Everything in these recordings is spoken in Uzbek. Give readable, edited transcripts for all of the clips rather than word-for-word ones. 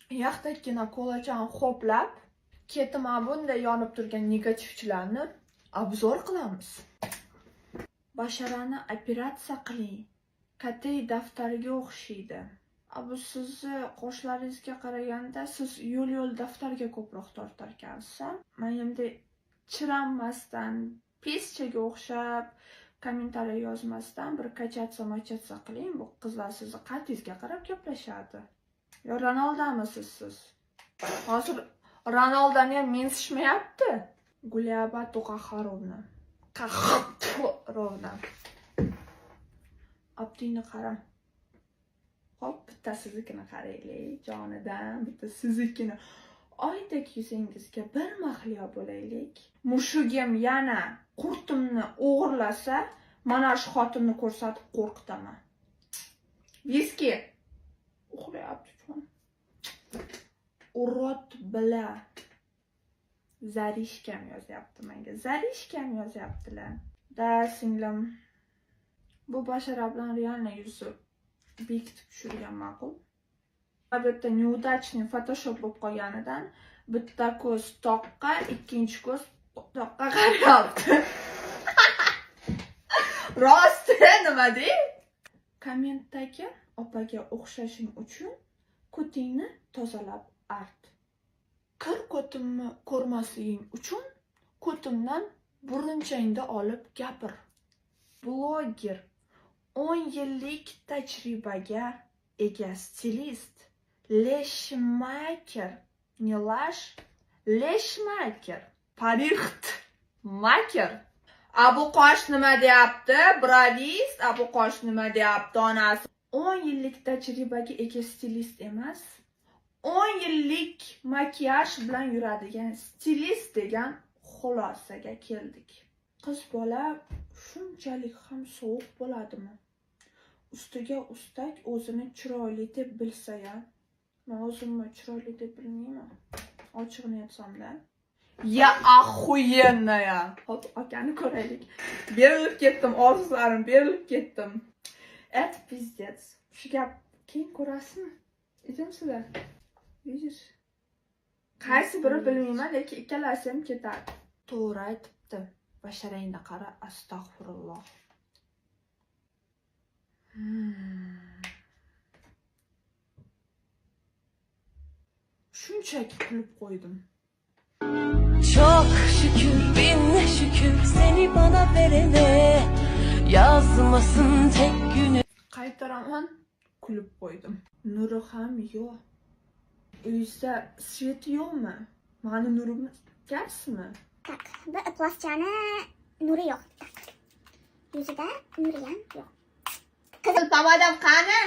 Yaxtakkina kolachani ho'plab, ketim bunday yonib turgan negativchilarni обзор qilamiz. Basharani operatsiya qiling. Katay daftariga o'xshaydi. A bu sizni qoshlaringizga qaraganda siz yo'l-yo'l daftarga ko'proq tortar ekansiz. Men endi chiranmasdan, peschaga o'xshab kommentariy yozmasdan bir качаться мачаться qiling. Bu qizlar sizni qaddingizga qarab gaplashadi. Yo Ronaldamisiz siz? Hozir Ronaldoni ham mensishmayapti. Gulyaba To'qaxarovna. Qahrovna. Abdingni qara. Hop, bitta siznikini qaraylik, jonidan, bitta siznikini. Oydek yuzingizga bir mahliyo bo'laylik. Mushugim yana qurtimni o'g'irlasa, mana shu xotinni ko'rsatib qo'rqitaman. Viski. Uxlayapti chon. Урод бля. Zarishkam yozyapti menga. Zarishkam yozyaptilar. Da singlim. Bu bashara bilan реально yuzi bekitib tushirgan ma'qul. Bu yerda неудачный Photoshop bo'lib qolganidan bitta ko'z toqqa, ikkinchi ko'z toqqa qarayapti. Rost, nima dey? Kommentdagi opaga o'xshashing uchun ko'tingni tozalab art. Kir ko'timni ko'rmasliging uchun ko'timdan burunchangni olib gapir. Bloger 10 yillik tajribaga ega stilist, лэшмейкер, не лаш, лэшмейкер, парикмахер. Abu qosh nima deyapti? Бровист, Abu qosh nima deyapti onasi? 10 yillik tajribaga ega stilist emas, 10 yillik makiyaj bilan yuradigan stilist degan xulosaga keldik. Qiz bola shunchalik ham sovuq bo'ladimi? Ustiga ustak o'zini chiroyli deb bilsa-ya. Men o'zimni chiroyli deb bilmayman. Ochig'ini aytsamda. Я охуенная. Hop, akani ko'raylik. Berilib ketdim, orzularim, berilib ketdim. Это пиздец. Shu gap keyin ko'rasizmi? Идем сюда. Видишь? Qaysi biri bilmayman, lekin ikkalasi ham ketadi. To'g'ri aytibdi. Basharangni qara, astag'firulloh. Shunchaki kulib qo'ydim. Çok şükür bin şükür seni bana verene yazmasın tek günü. Qaytaraman, kulib qo'ydim. Nuri ham yo'q. Uyingizda свет yo'qmi? Mani nurimni gapsizmi? Так, bu ifloschani nuri yo'q. Так. Yuzida nuri ham yo'q. Qizil pomadam qani?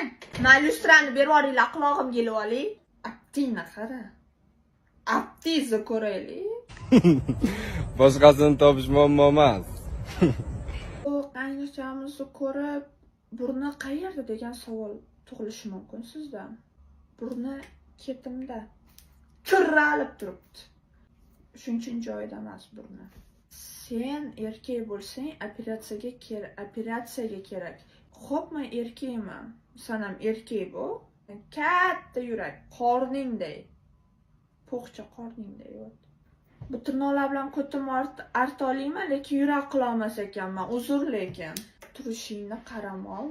Man lyustrani berib yuboringlar, qulog'imga ilib olay. Aptingni qara. Aptingizni ko'raylik. Boshqasini topish muammo emas. Bu qaynochamizni ko'rib, burni qayerda degan savol tug'ilishi mumkin sizda. Burni ketimda tirralib turibdi. Shuning uchun joyida emas burni. Sen erkak bo'lsang, operatsiyaga kerak. Xo'p, men erkakman. San ham erkak bu. Katta yurak, qorningday. Po'xcha qorningday. Вот. Bu tirnoqlar bilan ko'timni arta olmayman, lekin yurak qilolmas ekanman. Uzr lekin. Turishingni qaramol.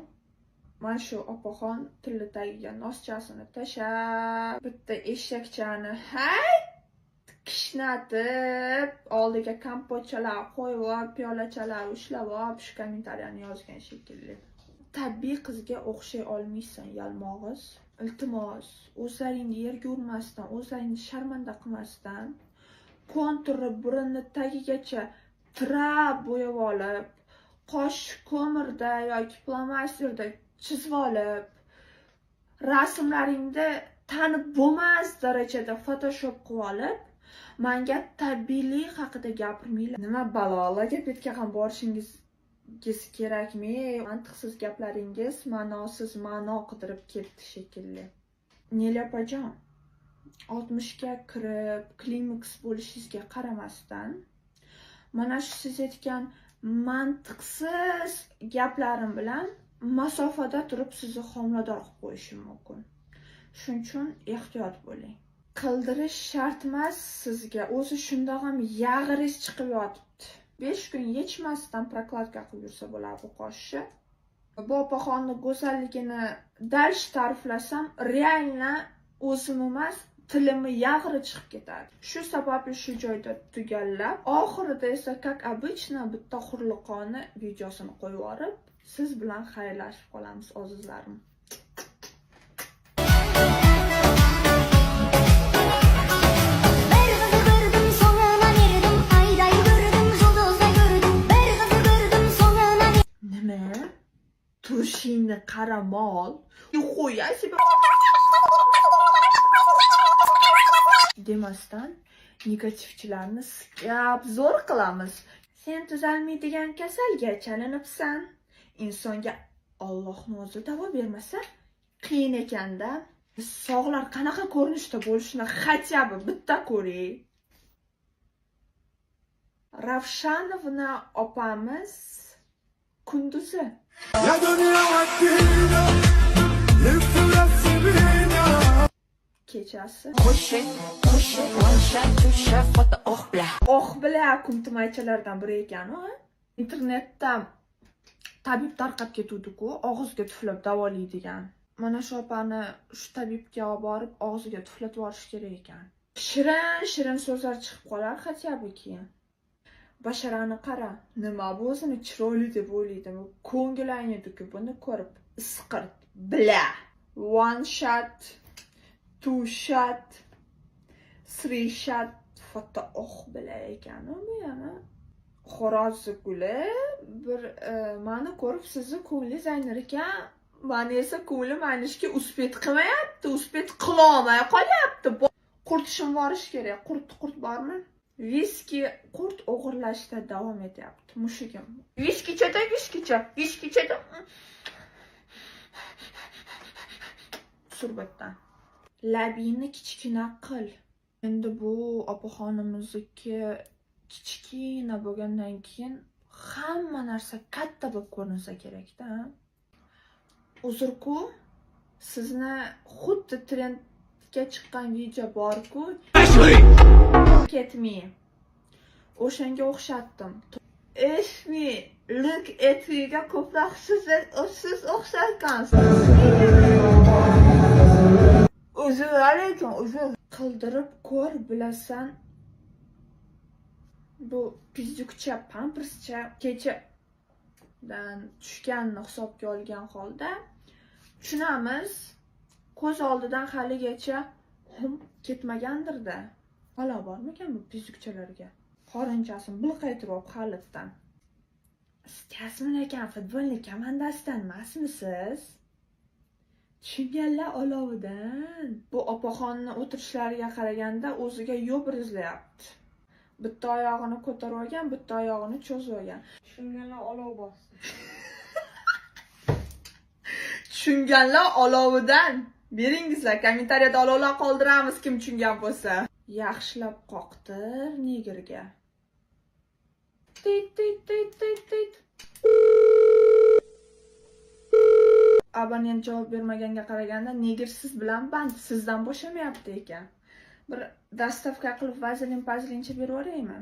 Mana shu opaxon tili tagiga noschasini tashlab, bitta eshakchani hay kishnatib, oldiga kompotchalar qo'yib olib, piyolachalar ushlab olib, shu kommentariyani yozgan shekilli. Tabiiy qizga o'xshay olmaysan, yalmog'iz. Iltimos, o'zlaringni yerga urmasdan, o'zlaringni sharmanda qilmasdan, konturni burunni tagigacha tirab bo'yab olib, qosh ko'mirda yoki flomasterda chizib olib, rasmlaringda tanib bo'lmas darajada Photoshop qilib olib, manga tabiiylik haqida gapirmanglar. Nima balo, logopedga ham borishingiz kerakmi? Mantiqsiz gaplaringiz ma'nosiz ma'no qidirib ketdi shekilli. Nelapajon, 60 ga kirib, klimaks bo'lishingizga qaramasdan, mana shu siz aytgan mantiqsiz gaplarim bilan masofada turib sizni homilador qilib qo'yishim mumkin. Shuning uchun ehtiyot bo'ling. Qildirish shart emas sizga. O'zi shundoq ham yag'ringiz chiqib yotibdi. 5 kun yechmasdan прокладка qilib yursa bo'ladi bu qoshni. Bu opaxonni go'zalligini дальше ta'riflasam, реально o'zim emas, tilimni yag'ri chiqib ketadi. Shu sababli shu joyda tugallab, oxirida esa, как обычно, bitta hurliqoni videosini qo'yib yuborib, siz bilan xayrlashib qolamiz, azizlarim. Bir qızı gördüm, so'ngına berdim. Ayday gördüm, жұлдыздай gördüm. Bir qızı gördüm, so'ngına Nima? Turishingni qara, mol. Нихуя себе demasdan negativchilarni sikab zo'r qilamiz. Sen tuzalmaydigan kasalga chalinibsan. Insonga Allohni o'zi davo bermasa, qiyin ekanda. Sog'lar qanaqa ko'rinishda bo'lishini хотя бы bitta ko'ring. Ravshanovna opamiz kunduzi. يا دنيا ودينا لف ولف بينا Kechasi. Push it, push it, one shot, two shot, what the oh blah. Oh бля, kumtimaychalardan biri ekan u. Internetda tabib tarqab ketuvdi-ku, og'izga tuflab davolaydigan. Mana shu opani shu tabibga olib borib, og'ziga tuflatib yuborish kerak ekan. Shirin shirin so'zlar chiqib qolar хотя бы keyin. Basharani qara, nima bu, o'zini chiroyli deb o'ylaydimi? Ko'ngil aynidi-ku buni ko'rib. Isqirt, бля. One shot, two shot, three shot, foto oh бля ekan u bu ham. Xo'rozni guli bir mani ko'rib sizni ko'nglingiz aynir ekan. Mani esa ko'nglim aynishga успеть qilmayapti, успеть qilolmay qolyapti. Qurtishim borish kerak. Qurt, qurt bormi? Viski qurt o'g'irlashda davom etyapti. Mushugim. Viskichada, viskicha, viskichada. Surbetdan. Labingni kichkina qil. Endi bu opaxonimizniki kichkina bo'lgandan keyin hamma narsa katta bo'lib ko'rinsa kerakda. Uzrku, sizni xuddi trendga chiqqan video bor-ku. Ketmay. O'shanga o'xshatdim. Esmi, look at me'ga ko'proq siz o'xshatgansiz. Uzr, alaykum, uzr. Qildirib ko'r, bilasan. Bu pizdukcha, pamperscha kechadan tushganini hisobga olgan holda tushunamiz, ko'z oldidan haligacha hum ketmagandir-da. Halo bormikan bu pizdukchalarga? Qorinchasini bilqaytirib olib halitdan. Siz ekan futbolni komandasidan emasmisiz? Tushunganlar olovidan. Bu opaxonni o'tirishlariga qaraganda o'ziga yo'l izlayapti. Bitta oyog'ini ko'tarib olgan, bitta oyog'ini cho'zib olgan. Tushunganlar olov bosdi. Tushunganlar olovidan. Beringizlar, kommentariyada olovlar qoldiramiz kim tushungan bo'lsa. Yaxshilab qoqtir negirga. Tit tit tit tit tit. Abonent javob bermaganga qaraganda negir siz bilan band, sizdan bo'shamayapti ekan. Bir доставка qilib vazelin pazelincha berib yuboraymi?